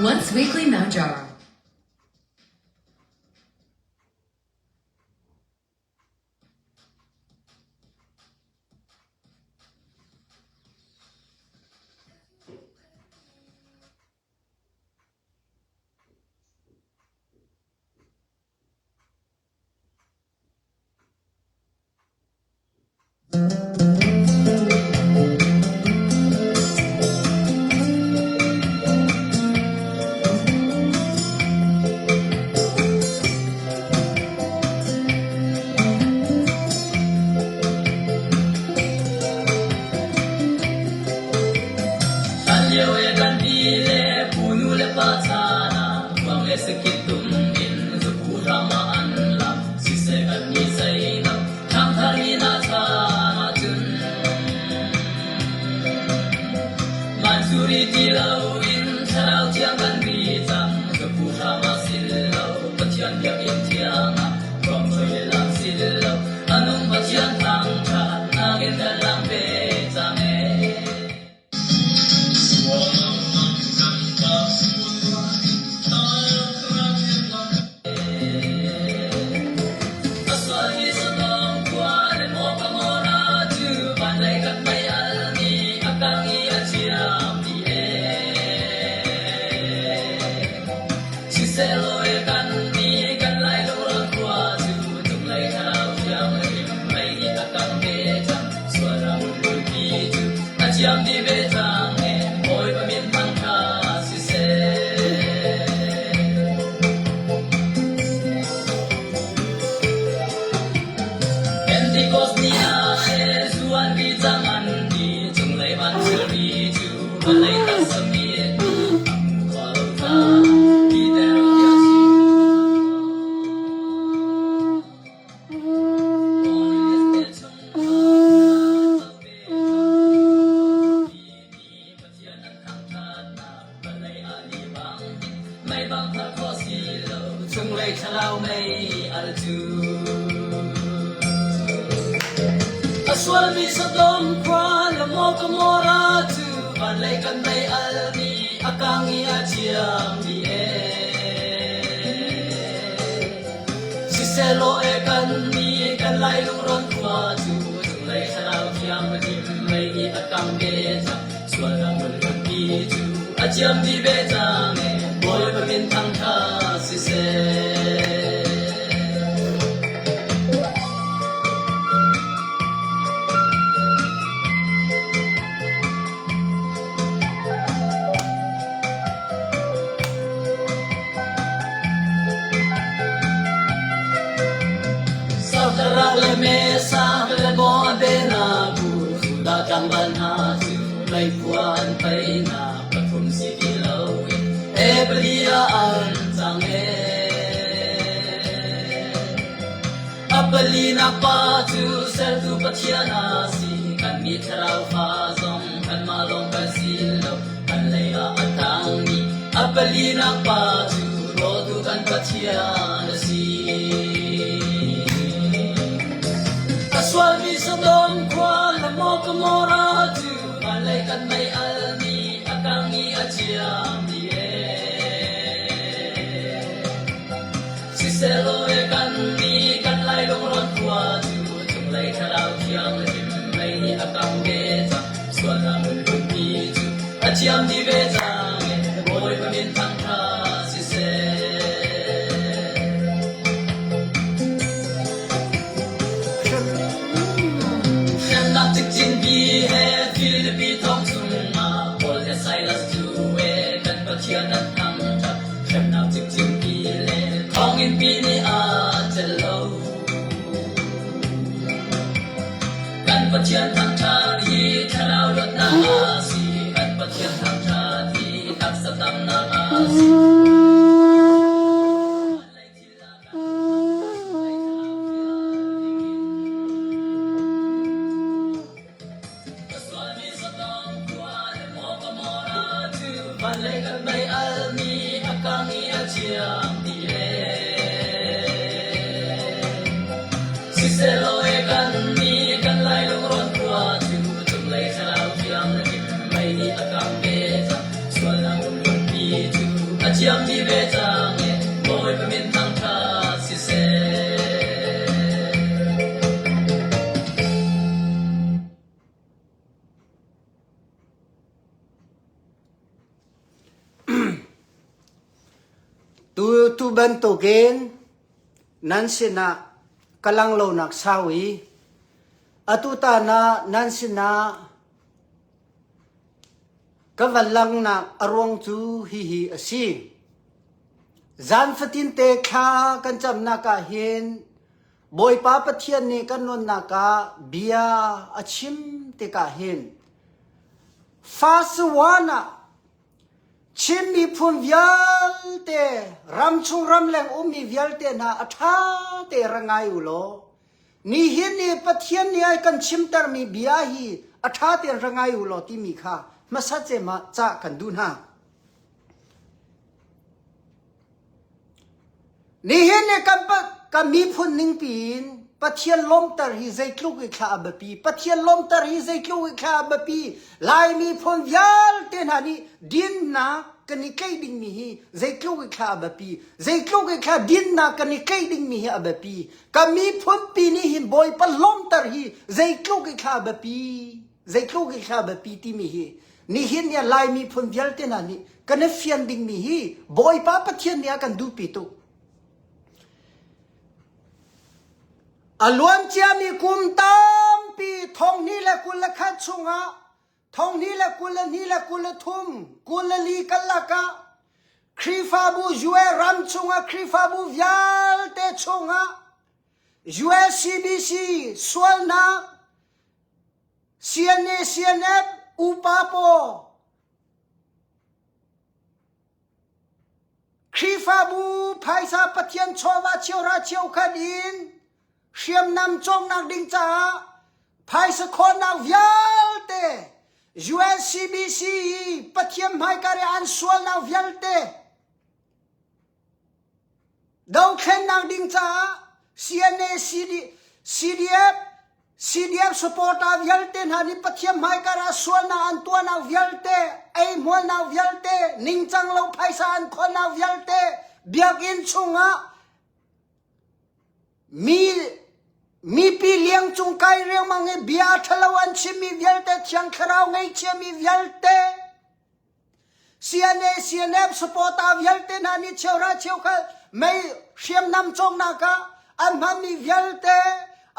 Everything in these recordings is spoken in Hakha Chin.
Once weekly Mounjaro. Hlanlio i kan pi le pu nu le pa chan ah kuang le sakit tum in zupu hram ah an lak. Siseh kan ni zeinak ṭhangthar mi hna chan ahcun Mansuri ti loin thlarau thiang kan ri cang. Zupu hram ah sil lo Pathian biakinn thiang ah ruang choi le lam sil lo a nung Pathian thangṭhat nakin kan lang ve cang ee. A sualmi Sodom khua le maw Gomorrah cu van lei kan mei al nih a kang i a ciam dih ee. Siseh law kan nih kan Lai lungrawn khua cu cunglei thlarau thianghlim mei nih a kang ve cang. Sualnak mulpi cu a ciam dih ve cang ee. Bawipa min thangṭha siseh. Pentecost ni ah zu an ri cang an ti. Cunglei van thilri cu vawlei taksa mi a hmu kho lo cang. Peter tiah chim. Chunglei thlarau mei al cu A sualmi Sodom khua le maw Gomorrah cu van lei kan mei al nih a kang i a ciam dih ee. Sisehlaw e kan nih kan Lai lungrawn khua cu cunglei thlarau thiang Patim mei nih a kang ve cang. Sualnak hmunpi cu a ciam dih ve cang ee. Bawipa min thangṭha siseh. Saudara le Mesak le Abednego Judah tlangval hna cu leikhuan teinak pathum si ti loin Ebali ah an cang ee. A palinak pa cu sertu Pathian a si. Kannih thlarau fa zong kanmah lawng kan si lo. Kan lei ah a tangmi a palinak pa cu rawtu kan Pathian a si. A sualmi Sodom khua le maw Gomorrah cu van lei kan mei. chiam dih ve cang e Bawipa min thangṭhat siseh. Hremnak cikcin bi he Filipi thong chungah Paul he Silas cu e kan Pathian an thangṭhat. Hremnak cikcin bi le thonginn pi nih a celh lo. Kan Pathian thangṭhat hi thlarau luatnak a si. Kan Pathian thangṭhat hi taksa tamnak a si. Siselaw e kan nih kan lai lungrawn khua cu cunglei thlarau thiang na dim mei nih a kang ve cang sualnak lungpi cu a thiam dih ve cang e Bawipa min thangṭhat siseh. Tu, tu bantukin nan sinah ka lang lonak sau i atu tan ah nan sinah Ka van langhnak a ruang cu hihi a si. Zan fatinte thla kan camnak ah hin Bawipa Pathian nih kan nunnak ah bia a chim tikah hin Phase 1 ah Chin miphun vialte ramchung ramleng ummi vialte hna a ṭha te ra ngai u law Nihin ni Pathian nih a kan chimtermi bia hi a ṭha tein ra ngai u law timi kha hmasa cem ah cah kan duh hna. Nihin ni kan, kan miphun ningpi in Pathian lawmter hi zeitluk i thla a biapi. Pathian lawmter hi zeitluk i thla a biapi. Lai miphun vialte hna nih dinnak kan i tlaih dingmi hi zeitluk i thla a biapi. Zeitluk i thla dinnak kan i tlaih dingmi hi a biapi. Ka miphunpi nih hin Bawipa lawmter hi zeitluk i thla biapi, zeitluk i thla biapi timi hi nihin ni ah Lai miphun vialte hna nih kan i fian dingmi hi Bawipa Pathian nih a kan duhpi tuk. A luan ciami kum tampi thonghnih le 21 chungah thonghnih le 22 le 23 24 karlak ah Khrihfabu US ram chungah Khrihfabu vialte chungah USCBC sualnak CNA CNF upa paw Khrihfabu phaisa Pathian chawva cheuhra cheukhat in hriamnam cawknak ding caah phaisa khawnnak vialte UNCBC i Pathian hmaika i an sualnak vialte dothlennak ding caah CNA CD, CDF CDF supporter vialte hna nih Pathian hmaika ah sualnak an tuahnak vialte eihmualnak vialte ningcang lo phaisa an khawnnak vialte biakinn chungah Mi mipi liang cung kai riangmang i bia ṭhalo an chimmi vialte Thiang Thlarau ngeichiami vialte CNA CNF supporter vialte hna nih cheuhra cheukhat mei hriamnam cawknak ah an hmanmi vialte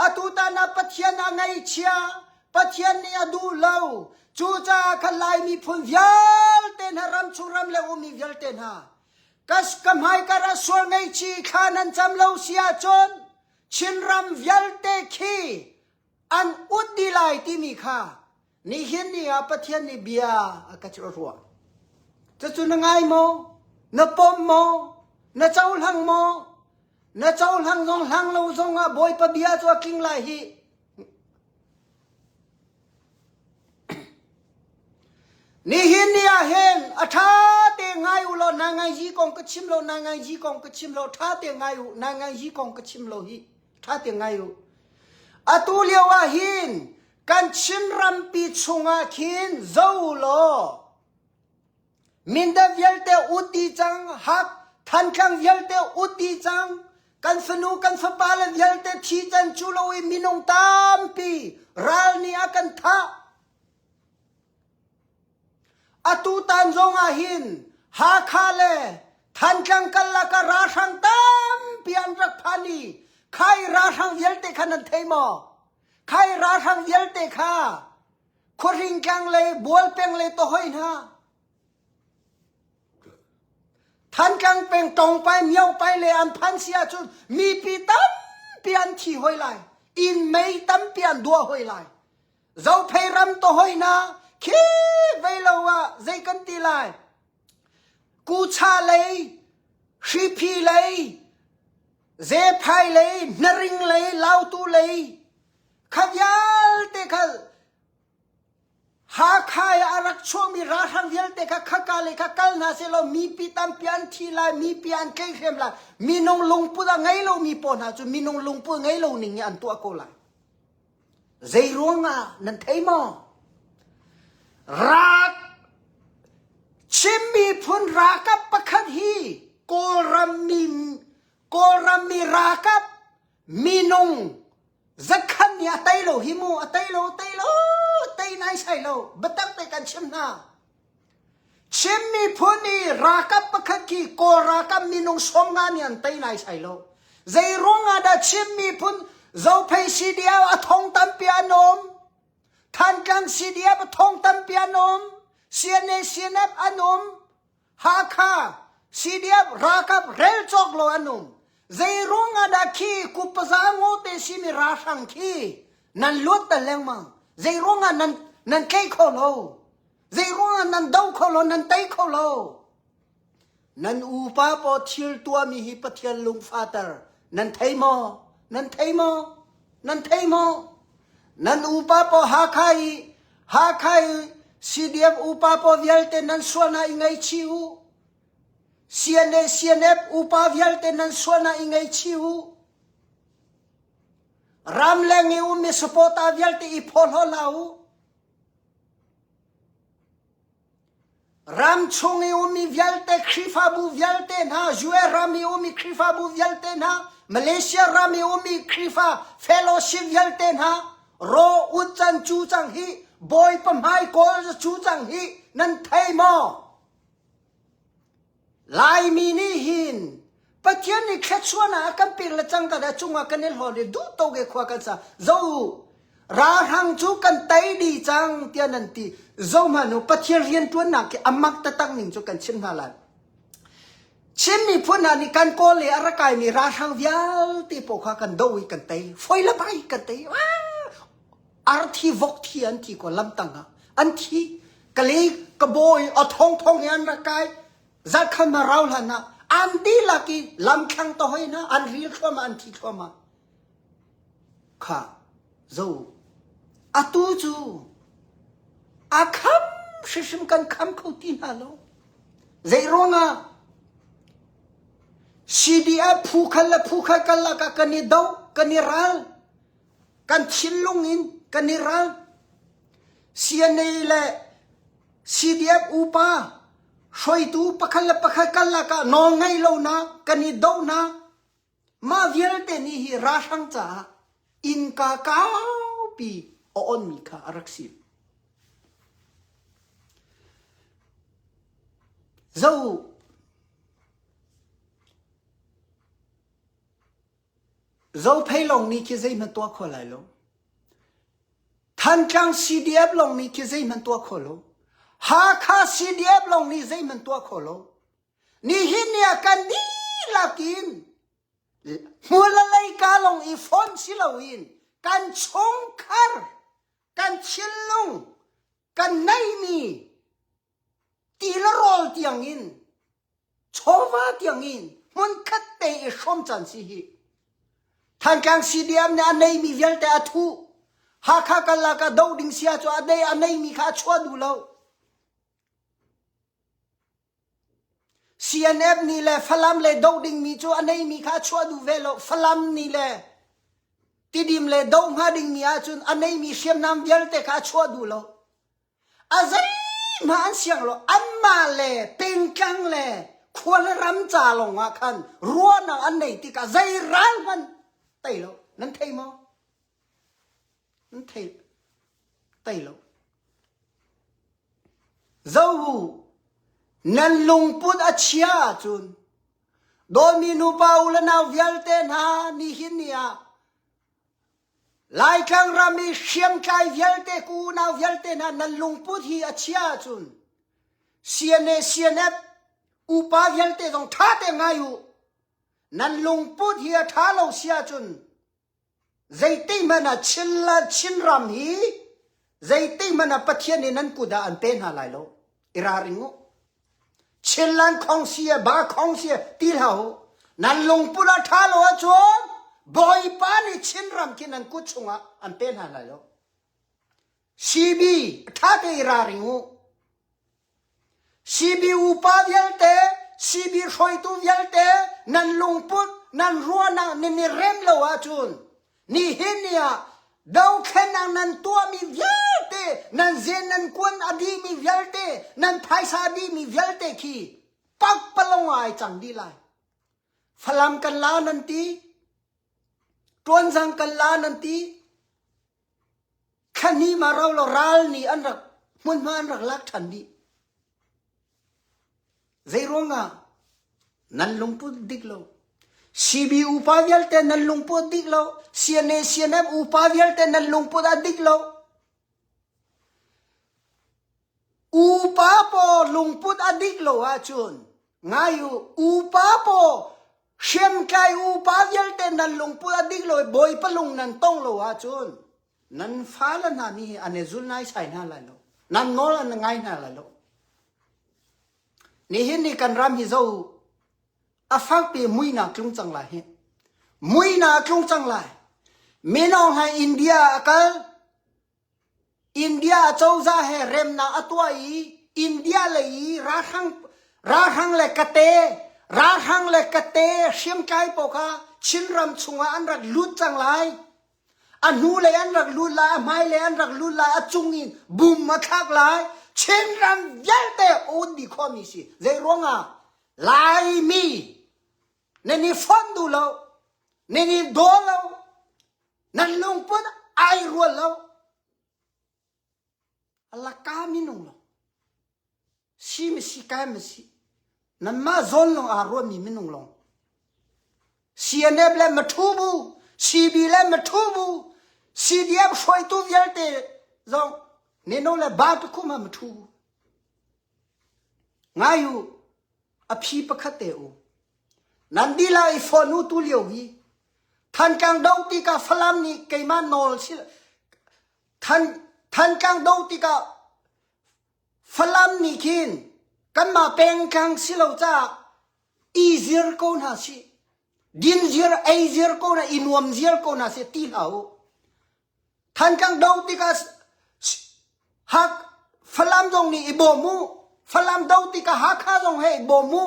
atu tan ah Pathian a ngeichia Pathian nih a duh lo cucaah khan Lai miphun vialte hna ramchung ram le ummi vialte hna Ka hmaikar ah sual ngeichi thla nan cam lo si ahcun Chinram vialte khi an ut dih lai timi kha nihin ni ah Pathian nih bia a ka ruah. Cucu na ngai maw? Na pom maw? Na cohlang maw? Na cohlang zong hlang lo zong ah Bawipa bia cu a tling lai hih. Nihin ni ah hin a ṭha te ngai u law na ngai yi kong ka chim lo na ngai yi kong ka chim lo ṭha te ngai u na ngai yi kong ka chim lo hi ṭha te ngai u. Atu lio ah hin kan Chin rampi chungah khin zo u law Mindat vialte ut dih cang, Hak Thantlang vialte ut dih cang, kan fanu kan fapa le vialte thi can cu lo i minung tampi ral nih a kan thah. Atutan zong ah hin Hakha le Thantlang karlak ah ralhrang tampi an rak phan i khai ralhrang vialte kha nan thei maw? Khai ralhrang vialte kha Khuahring tlang lei Bualpeng lei tohoi hna Thantlang peng Tongpai Myopai le an phan si ahcun mipi tampi an thi hoi lai. Inn mei tampi an duah hoi lai. Zophei ram to hoi hna khi vei lo ah zei kan ti lai. Kucha lei, Hriphi lei, Zephai lei, Hnaring lei, Lautu lei, kha vialte kha Hakha i a rak chuakmi ralhrang vialte kha khaka le kha kal hna sehlaw mipi tampi an thi lai, mipi an tleihrem lai. Minung lungput a ngei lomi pawl hna cu minung lungput ngei lo ning in an tuah ko lai. Zei ruangah nan thei maw? Rak Chin miphun ralkap pakhat hi Kawlram mi Kawlram mi ralkap minung zakhan nih a tei lo hi mu a tei lo tei lo tei nai sai lo biatak te kan chim hna. Chin miphun i ralkap pakhat khi Kawl ralkap minung 50 nih an tei naisai lo. Zei ruangah dah Chin miphun Zophei CDF a thong tampi an um? Thantlang CDF a thong tampi an um? CNA CNF an um? Hakha CDF ralkap rel cawk lo an um? Zei ruangah dah khi kupaza ngaw te simi ralhrang khi nan luat ta lengmang? Zei ruangah nan nan tlaih kho lo? Zei ruangah nan do kho lo, nan tei kho lo? Nan upa paw thil tuahmi hi Pathian lungfater. Nan thei maw? Nan thei maw? Nan thei maw? Nan upa paw Hakha i Hakha i CDF upa paw vialte nan sualnak i ngaihchih u. CNA CNF upa vialte nan sualnak i ngaihchih u. Ramleng i ummi supporter vialte i phawhlaw hlah u. Ram chung i ummi vialte Khrihfabu vialte hna, US ram i ummi Khrihfabu vialte hna, Malaysia ram i ummi Khrihfa fellowship vialte hna, ro ut can cu cang hi, Bawipa hmai kawl cu cang hi, nan thei maw? Laimi nih hin Pathian nih thluachuahnak a kan pek le cangka dah cungah kan i hlawn i duh tuk i khua kan sa. Zo u, ralhrang cu kan tei dih cang tiah nan ti. Zo hmanh u, Pathian rianṭuannak khi a mak taktak ning cu kan chim hna lai. Chin miphun hna nih kan kawl le a rak kaimi ralhrang vialte paoh kha kan doh i kan tei. Foi le bai kan tei. Arthi vok thi an thi ko lamtang ah. An thi. Kale ka bawi a thong thong he an rak kai. Zarkhan ma rau hlan ah an dihlak i lamthlang to hoi na an ril thluahmah an thi thluahmah. Kha zo atu cu a kham hrimhrim kan kham kho ti hna lo. Zei ruangah CDF phu khal le phu khal kal lakah kan i do kan i ral kan thinlung in kan i ral. CNA le CDF upa hruaitu pakhat le pakhat karlak ah nawlngeih lonak kan i dohnak mah vialte nih hi ralhrang caah innka kaupi a onmi kha a rak si. Zo Zophei lawng nih khi zeihmanh tuah kho lai lo. Thantlang CDF lawng nih khi zeihmanh tuah kho lo. Hakha CDF lawng nih zeihmanh tuah kho lo. Nihin ni ah kan dihlak in hmul le leika lawng i fonh si loin kan chungkhar, kan thinlung, kan neihmi ti le rawl tiangin chawva tiangin hmunkhat te i hrawm caan si hi. Thantlang CDM nih a neimi vialte a thuh. Hakha kalak ah doh ding sia cu a nei a neimi kha a chuah duh lo. CNF nih le Falam le doh dingmi cu a neimi kha a chuah duh ve lo. Falam nih le Tidim le doh hnga dingmi ahcun a neimi hriamnam vialte kha a chuah duh lo. A zeihmah an siang lo. Anmah le pengtlang le khua le ram ca lawng ah khan ruahnak an nei tikah zei ral hmanh tei lo. Nan thei maw? Nan thei tei lo. Zo u, nan lungput a chia ahcun dawtmi nupa u le nau vialte hna nihin ni ah Laitlang ram i hriamtlai vialte ku unau vialte hna nan lungput hi a chia ahcun CNA CNF upa vialte zong ṭha te ngai u. Nan lungput hi a ṭha lo si ahcun Zeitik hmanh ah Chinram hi zeitik hmanh ah Pathian nih nan kut ah an pe hna lai lo. I ralring u. Chinland khongsi ah ba khongsi ah ti hlah u. Nan lungput a ṭha lo ahcun Bawipa nih Chinram khi nan kut chungah an pe hna lai lo. CB ṭha te i ralring u. CB upa vialte, CB hruaitu vialte nan lungput, nan ruahnak nan i rem lo ahcun nihin ni ah dothlennak nan tuahmi vialte, nan zen nan kuan a dihmi vialte, nan phaisa a dihmi vialte khi pakpalawng ah ai cang dih lai. Falam kan la nan ti, Ṭuanzang kan la nan ti, Thlahnih ma rau lo ral nih an rak hmunhma an rak lak ṭhan dih. Zeiruangah nan lungput dik lo. CB upa vialte nan lungput dik lo. CNA CNF upa vialte nan lungput a dik lo. Upa paw lungput a dik lo ahcun ngai u upa paw hriamtlai upa vialte nan lungput a dik lo i bawipa lung nan tong lo ahcun nan fale hna nih an i zul naisai hna lai lo nan nawl an ngai hna lai lo nihin ni kan ram hi zo a fakpi muihnak tlung cang lai hi muihnak tlung cang lai mino hai India a kal India cozah he remnak a tuah i India lei i ralhrang ralhrang le kate ralhrang le kate hriamtlai pawl kha Chinram chungah an rak lut cang lai. A hnu lei an rak lut lai, a hmai lei an rak lut lai, a cung in bum a thlak lai. Chinram vialte un dih khawhmi si. Zei ruangah Laimi nan i fonh duh lo, nan i daw lo, Nan lungput ai rual lo. Laka minung lo. Si mi si kai mi si. Nanmah zawn lawng aa ruahmi minung lawng. CNF le Mathu bu, CB le Mathu bu, CDF hruaitu vialte zong neno le ba tukhum ha Mathu bu. Ngai u, a phi pakhat te u. Nan dihlak i fawn u tu lio hi Thantlang do tikah Falam nih keimah nawl si Than Thantlang do tikah Falam nih khin kanmah pengtlang si lo caah i zir ko hna sih din zir ei zir ko hna i nuam zir ko hna sih ti hlah u Thantlang do tikah Hak Falam zong nih i bawm u. Falam do tikah Hakha zong he i bawm u.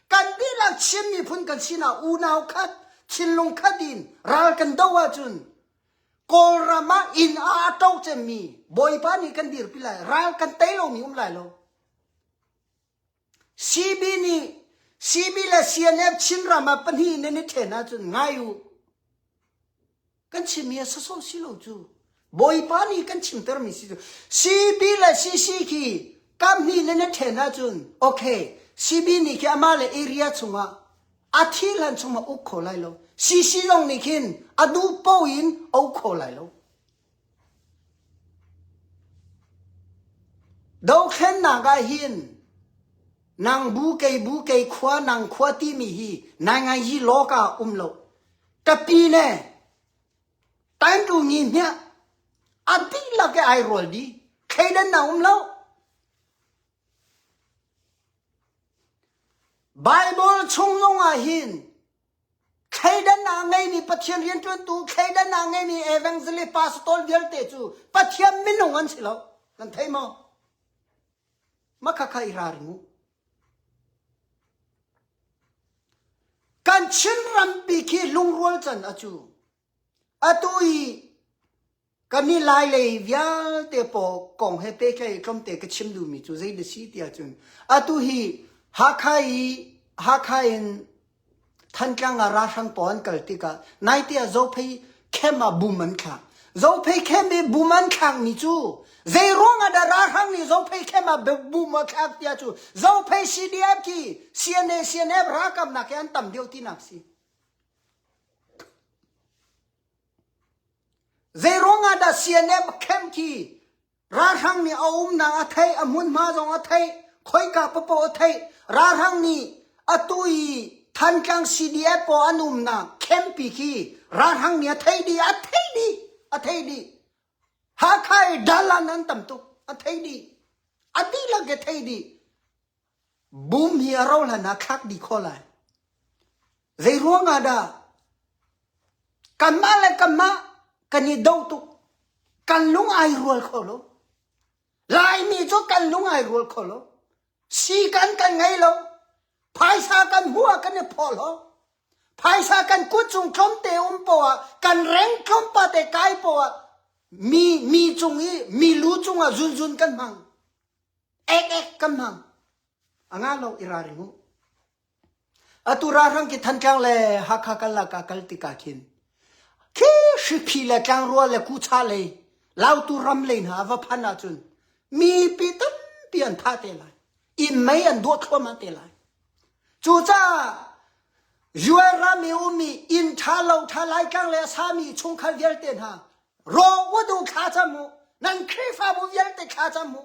Kan dihlak Chin miphun kan sinah unau khat, thinlung khat in ral kan do ahcun Kawlram ah inn ah a ṭo cemmi Bawipa nih kan dirpi lai. Ral kan tei lomi um lai lo. CB nih CB le CNF Chinram ah pahnih nan i ṭhen ahcun ngai u. Kan chimmi a sawsawh si lo cu. Bawipa nih kan chimtermi si cu. CB le CC khi kam hnih nan i ṭhen ahcun okay CB nih khi amah le area chungah a thi hlan chungah uk kho lai lo. CC zong nih khin a duh paoh in a uk kho lai lo. Dothlennak ah hin nang bu kei bu kei khua nang khua timi hi nai ngai hi lawka um lo. Ka pi ne time tu ngi hmiah a dihlak i ai rual di thleidan na um lo. Bible chung zong ah hin Thleidannak a ngeimi Pathian rianṭuantu, thleidannak a ngeimi evangelist pastor vialte cu Pathian minung an si lo. Nan thei maw? Makhakha i ralring u. Kan Chin rampi khi lungrual can a cu. Atu i Kan i Lailei vialte paw kong he pehtlaih tlawmte ka chim duhmi cu zei na si ti ahcun atu hi Hakha i Hakha in Thantlang ah ralhrang pawl an kal tikah naite ah Zophei camp ah bum an thlak. Zophei camp i bum an thlakmi cu zei ruangah dah ralhrang. Ralhrang nih Zophei camp ah bum a thlak tiah cu Zophei CDF khi CNA CNF ralkap nak hi an tam deuh tinak si. Zei ruang ah dah CNF camp khi Ralhrang nih a umnak a theih, a hmunhma zong a theih, khoika papoh a theih. Ralhrang nih atu i Thantlang CDF pawl an umnak campi khi ralhrang nih a theih dih, a theih dih, a theih dih. Hakha i dalan an tam tuk, a theih dih. A dihlak i theih dih. Bum hi a ro hlan ah thlak dih khawh lai. Zei ruang ah dah kanmah le kanmah kan i do tuk. Kan lung ai rual kho lo. Laimi cu kan lung ai rual kho lo. Si kan kan ngei lo. Phaisa kan hmuh ah kan i phawh lo. Phaisa kan kut cung tlawmte um poah ah kan reng tlawmpa te kai poah ah mi mi cung i mi lu cungah zunzun kan hmang. Ek ek kan hmang. A nga lo i ralring u. Atu ralhrang khi Thantlang le Hakha karlak ah kal tikah khin khi hriphi le tlangrua le kucha lei Lautu ram lei hna a va phan ahcun mipi tampi an thah te lai. Inn mei an duah thluahmah te lai. Cucaah UN ram i ummi inn ṭha lo ṭha Laitlang le a sami chungkhar vialte hna raw u du thla cam u. Nan Khrihfabu vialte thla cam u.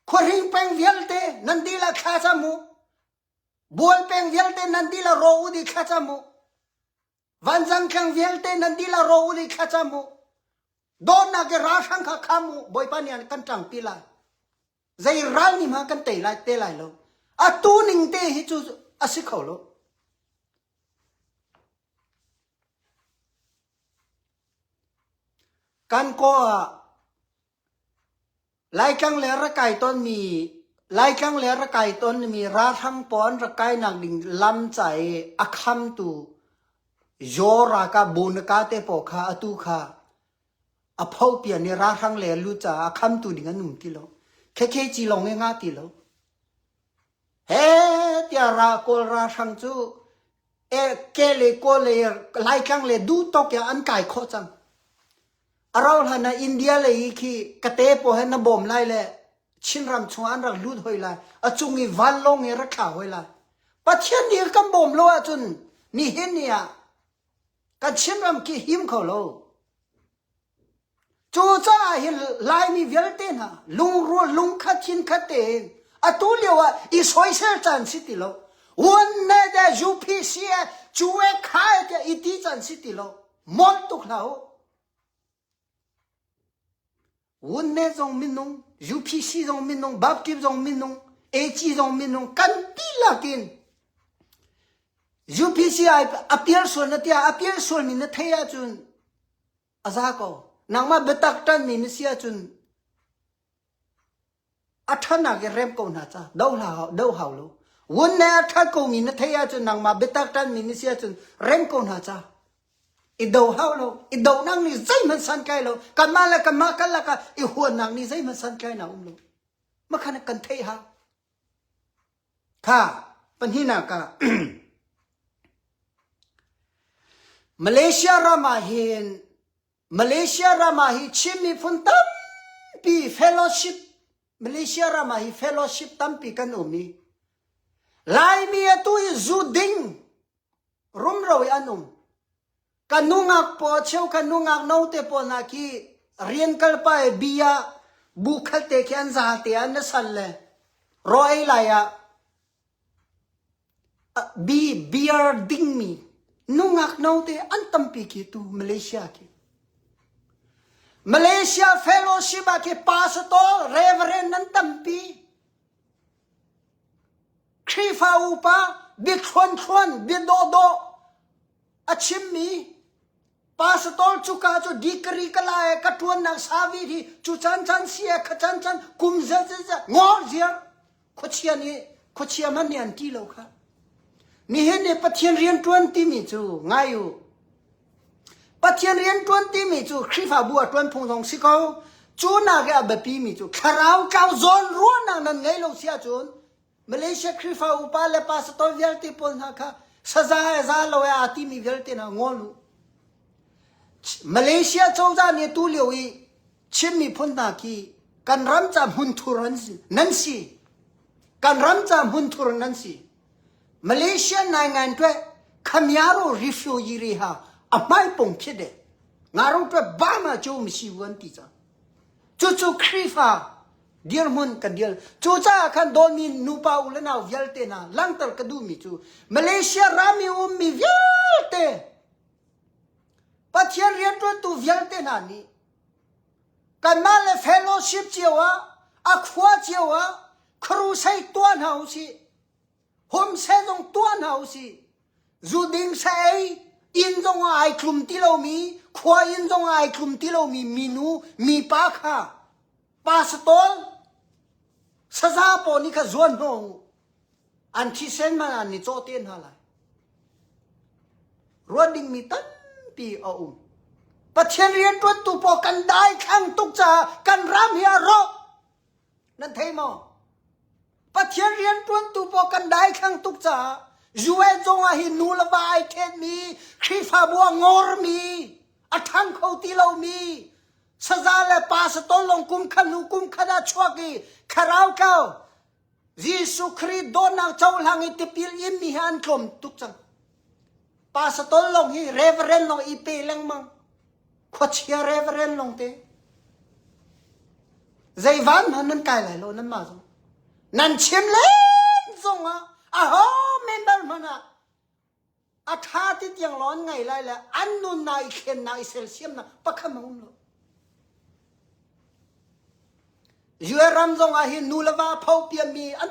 Khuahring peng vialte nan dihlak thla cam u. Bual peng vialte nan dihlak raw u di thla cam u. Vanzang tlang vialte nan dihlak raw u di thla cam u. Dawtnak i ralhrang kha kham u. Bawipa nih an kan ṭangpi lai. Zei ral nih hmanh kan tei lai te lai lo. Atu ning te hi cu a si kho lo. Kan kaw ah Laitlang le rak kai tawnmi Laitlang le rak kai tawnmi ralhrang pawl an rak kainak ding lam ca i a khamtu Yaw ralkap Bunaka te pawl kha atu kha a phopian i ralhrang le lut caah a khamtu ding an um ti lo. KKG lawng i ngah ti lo. He tiah ra Kawl ralhrang cu e ke le kawl le Laitlang le duh tawk in an kai khawh cang. A rau hlan ah India lei i khi kate pawl he na bawm lai le Chinram chungah an rak lut hoi lai. A cung i vanlawng i rak thla hoi lai. Pathian nih kan bawm lo ahcun nihin ni ah kan Chinram khi him kho lo. Cucaah hin Laimi vialte hna lungrual lungkhat thinkhat tein atu lio ah i soisel caan si ti lo. One ne de UPC e cu e kha e tiah i ti caan si ti lo. Molh tuk hlah u. Wunne zong minung, UPC zong minung, Baptist zong minung, AG zong minung, kan dihlak in UPC ai a pial sual na tiah a pial sualmi na thei ahcun a za ko. Nangmah biatak ṭanmi na si ahcun a ṭhanak i rem ko hna ca do hlah do hau lo. Wun ne a ṭhat komi na thei ahcun nangmah biatak ṭanmi na si ahcun rem ko hna ca. I do hau lo. I donak nih zeihmanh santlai lo. Kanmah le kanmah kan lakah i huatnak nih zeihmanh santlainak um lo. Makhan kan theih hau. Kha pahnihnak ah Malaysia ram ah hin Malaysia ram ah hi Chin miphun tampi fellowship Malaysia ram ah hi fellowship tampi kan um i Laimi atu i zu ding rumro i an um. Ka nungak pawl cheu ka nungak note pawl hna khi rian kalpa i bia bu khat te khi an za te an na sal le ro ei lai ah bi beer dingmi nungak note an tampi khi tu Malaysia khi. Malaysia fellowship ah khi pastor reverend nan tampi. Khrihfa upa bia thluan bia dawhdawh a chimmi pastor cuka cu degree ka la e ka ṭuannak savi hi cu caan caan si e kha caan caan kum zet zet zet ngor ziar khuachia nih khuachia hmanh nih an ti lo kha nihin ni Pathian rian ṭuan timi cu ngai u Pathian rian ṭuan timi cu Khrihfabu a ṭuan phung zong si ko cu nak i a biapi mi cu thlarau tlau zawn ruahnak nan ngei lo si ahcun Malaysia Khrihfa upa le pastor vialte pawl hna kha saza e za lo e aa timi vialte hna ngol u. Malaysia cozah nih tu lio i Chin miphun hna khi kan ram ca hmunthur nan si. Kan ram ca hmunthur nan si. Malaysia nai ngan twe khamyaro refugee ri ha a hmai pong phit de. Ngaro twe ba ma chu mi si wan ti cha. Cu cu Khrifa dirhmun kan dil. Cucaah khan dawmi nupa u le nau vialte hna langter ka duhmi cu Malaysia ram i ummi vialte Pathian rianṭuantu vialte hna nih kanmah le fellowship cio ah a khua cio ah crusade tuah hna u sih. Homse zong tuah hna u sih. Zu ding sa ei inn zong ah ai tlum ti lomi khua inn zong ah ai tlum ti lomi minu mipa kha pastor saza pawl nih kha zuan hnawh u. An thisen hmanh an i cawh te hna lai. Ruat dingmi tampi a um. Pathian rianṭuantu pawl kan daithlang tuk caah kan ram hi a rawk. Nan thei maw? Pathian rianṭuantu pawl kan daithlang tuk caah UN zong ah hi nu le va ai ṭhenmi, Khrihfabu a ngormi, a ṭhang kho ti lomi, saza le pa satol lawng kum khat hnu kum khat ah chuak i thlarau tlau Jesuh Khrih dawtnak cohlang i tipil inmi hi an tlawm tuk cang. Pastor lawng hi reverend lawng i pe lengmang. Khuachia reverend lawng te. Zeivan hmanh nan kai lai lo nan mah zong. Nan chim len zong ah aho member hmanh ah a ṭha ti tiang lawng an ngei lai le an nunnak i thlennak i selsiamnak pakhat a um lo. US ram zong ah hin nu le va pho piami an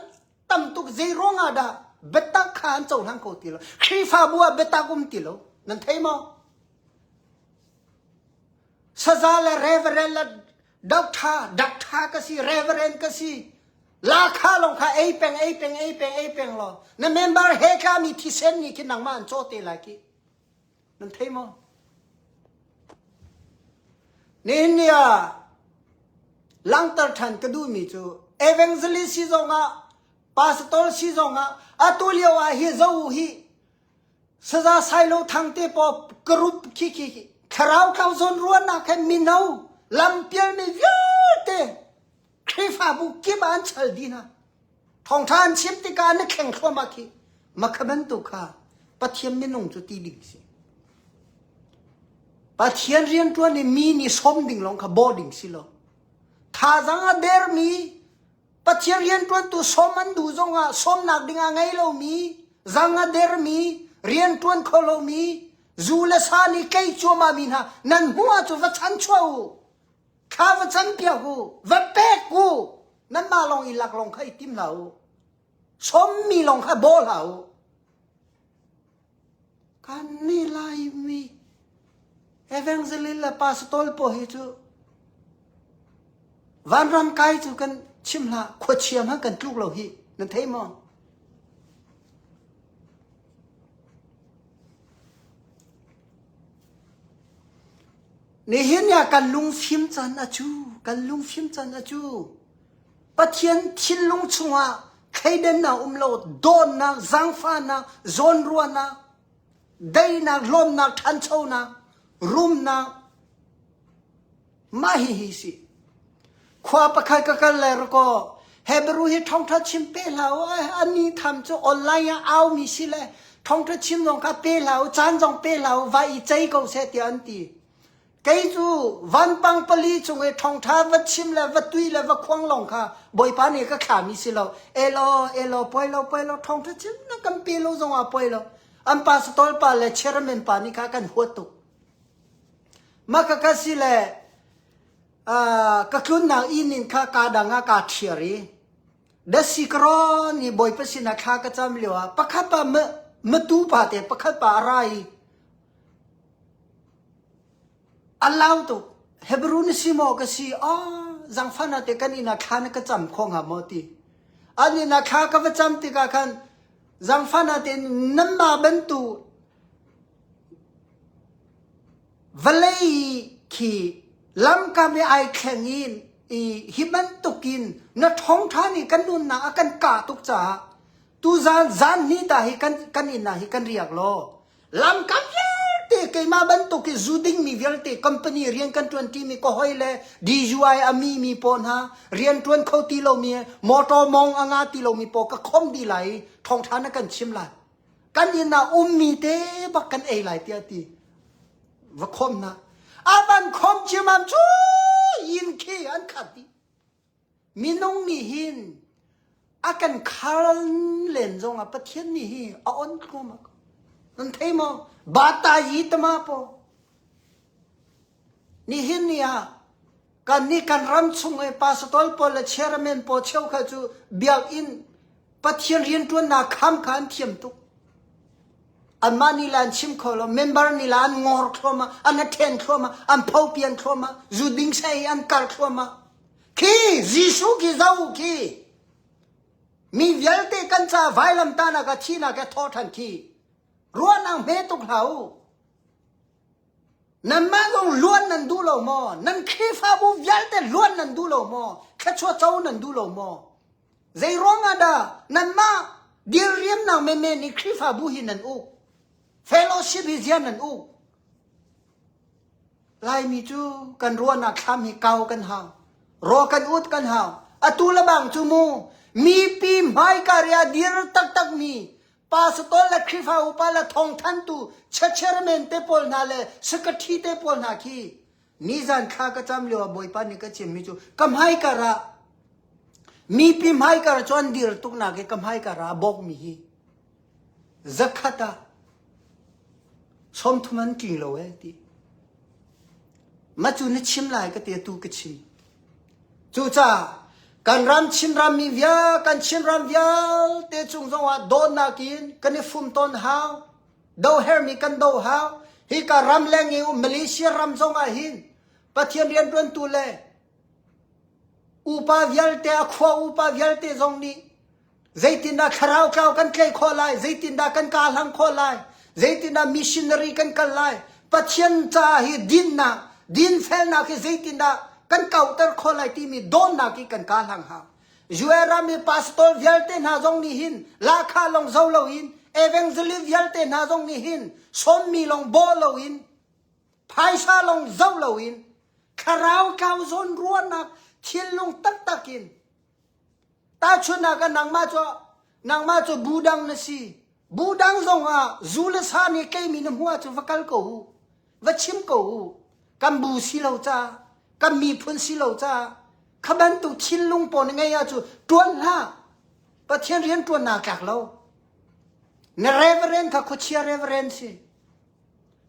tam tuk zei ruang ah dah biatak kha an cohlang kho ti lo. Khrihfabu ah biatak um ti lo. Nan thei maw? Saza le reverend le doctor, doctor ka si, reverend ka si. Lakha lawng kha ei peng, ei peng, ei peng, ei peng law. Na member he tlami thisen nih khin nangmah an caw te lai ki. Nan thei maw? Nihin ni ah langter ṭhan ka duhmi cu evangelist si zongah pastor si zongah atu lio ah hi zo hi Saza Sailo Thang te paw group khi khi thlarau tlau zawn ruahnak he mino lampialmi vialte Khrihfabu kip ah an chal dih hna. Thawngṭha an chim tikah an i thleng thluahmah khi. Makha bantuk kha Pathian minung cu ti ding si. Pathian rianṭuan i mi nih sawm ding lawng kha bawh ding si lo. Thazaang a dermi Pathian rianṭuantu sawm an duh zongah sawmnak ding a ngei lomi, zang a dermi, rianṭuan kho lomi, zu le sa nih tlei cuahmahmi hna nan hmuh ahcun va chanchuah u. Thla va campiak u. Va pek u. Nanmah lawng i lak lawng kha i tim hlah u. Sawmmi lawng kha baw hlah u. Kan nih Laimi evangelist le pastor pawl hi cu vanram kai cu kan chim hlah khuachia hmanh kan tluk lo hi nan thei maw? Nihin ah kan lungfim can a cu kan lungfim can a cu Pathian thinlung chungah thleidannak um lo dawtnak zaangfahnak zawnruahnak daihnak lawmnak ṭhanchonak rumnak mah hi hi si khua pakhat ka kal le rakaw Hebrew hi thawngṭha chim pe hlah u ani tham cu online ah au mi si le thawngṭha chim zong kha pe hlah u caan zong pe hlah u va i cei ko seh tiah an ti Kei cu vanpang pali cung i ṭhawngṭha va chim le va tui le va khuang lawng kha Bawipa nih ka thlami si lo. Elaw, elaw, poi lo, poi lo, ṭhawngṭha chim na kan pe lo zong ah poi lo. An pastor pa le chairman pa nih kha kan huat tuk. Mah ka ka si le ka tlunnak inn in kha ka dang ah kaa ṭhiar i dasi ka rawn i Bawipa sinah thla ka cam lio ah pakhat pa matu pa te pakhat pa a ra i A lau tuk. Hebrew na si maw ka si? Oh, zangfana te kan inn ah thla na ka cam kho hnga maw ti. An inn ah thla ka va cam tikah khan zangfana te nanmah bantuk vawlei khi lamkam i ai thleng in i hi bantukin na ṭhawngṭha nih kan nunnak a kan kah tuk caah tuzan zan hnih ta hi kan kan inn ah hi kan riak law lamkam vialte. Vialte keimah bantuk i zu dingmi vialte company rian kan ṭuan ṭimi ka hoi le DUI a mi mi pawl hna rian ṭuan kho ti lomi motor mong a nga ti lomi pawl ka khom dih lai i thawngṭha na kan chim lai. Kan inn ah ummi te bak kan ei lai tiah ti. Va khom hna. A van khom ciamam cu inn khi an khat dih. Minung nih hin a kan khar len zongah Pathian nih hi a on thluahmah ko. Nan thei maw? Bata yi tama po. Nihin ni ah kan nih kan ram chung i pastor pawl le chairman pawl cheukhat cu biakinn Pathian rianṭuannak kham kha an thiam tuk. Anmah nih le an chim kho lo, member nih le an ngor thluahmah, an ṭhen thluahmah, an phopian thluahmah, zu ding sei an kar thluahmah. Khi Jesuh khi zo khi mi vialte kan ca vailamtahnak ah thihnak he thawhṭhan khi ruahnak hme tuk hlah u. Nanmah zong luan nan duh lo maw? Nan Khrihfabu vialte luan nan duh lo maw? Thluachuah co nan duh lo maw? Zei ruangah dah nanmah dirriamnak menmen nih Khrihfabu hi nan uk? Fellowship hi zia nan uk? Laimi cu kan ruahnak thlam hi kau kan hau. Raw kan ut kan hau. Atu le bang cu mu mipi hmaika ria dir taktak mi pastor le Khrihfa upa le thawngthantu chairman te pawl hna le secretary te pawl hna khi nizan thla ka cam lio ah Bawipa nih ka chimmi cu ka hmaikar ah mipi hmaikar cu an dir tuk nak i ka hmaikar ah a bawkmi hi zakhat ah 30 an tling lo eh ti. Ma cu na chim lai ka ti atu ka chim. Cucaah kan ram Chinram mi vial kan Chinram vialte cung zongah dawtnak in kan i fum tawn hau. Do hermi kan do hau. Hi ka ram leng i um Malaysia ram zongah hin Pathian riantuantu le upa vialte a khua upa vialte zong nih Zeitindah thlarau tlau kan tlaih khawh lai? Zeitindah kan kahlang khawh lai? Zeitindah missionary kan kal lai? Pathian ca hi dinnak, dinfelnak hi zeitindah kan kauter khawh lai timi dawnnak hi kan kahlang hau. UN ram i pastor vialte hna zong nih hin lahkhah lawng zo loin evangelist vialte hna zong nih hin sawmmi lawng bawh loin phaisa lawng zoh loin thlarau tlau zawn ruahnak thinlung taktak in Tahchunhnak ah nangmah cu nangmah cu bu dang na si. Bu dang zongah zu le sa nih keimi na hmuh ahcun va kal ko u. Va chim ko u. Kan bu si lo ca, kan miphun si lo ca, kha bantuk thinlung pawl na ngeih ahcun ṭuan hlah. Pathian rian ṭuan naa tlak lo. Na reverend kha khuachia reverend si.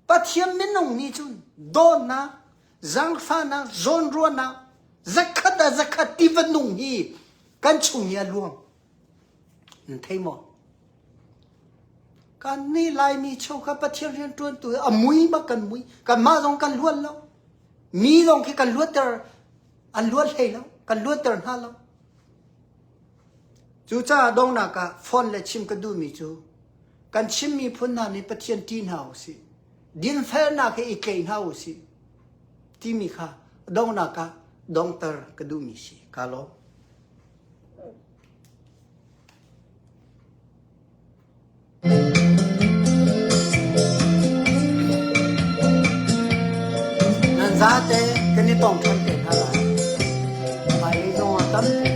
Pathian minung nih cun dawtnak, zaangfahnak, zawnruahnak, zakhat ah zakhat tiva nung hi kan chung i a luang. Nan thei maw? Kan nih Laimi cheukhat Pathian rianṭuantu hi a mui bak kan mui. Kanmah zong kan luat lo. Mi zong khi kan luatter, an luat hlei lo. Kan luatter hna lo. Cucaah donghnak ah phone le chim ka duhmi cu Kan Chin miphun hna nih Pathian ṭih hna usih. Dinfelnak he i tlaih hna usih timi kha donghnak ah dongter ka duhmi si. Ka lawm. Nan zate kan i tong ṭhan te hna lai. Hmailei zong ah tampi.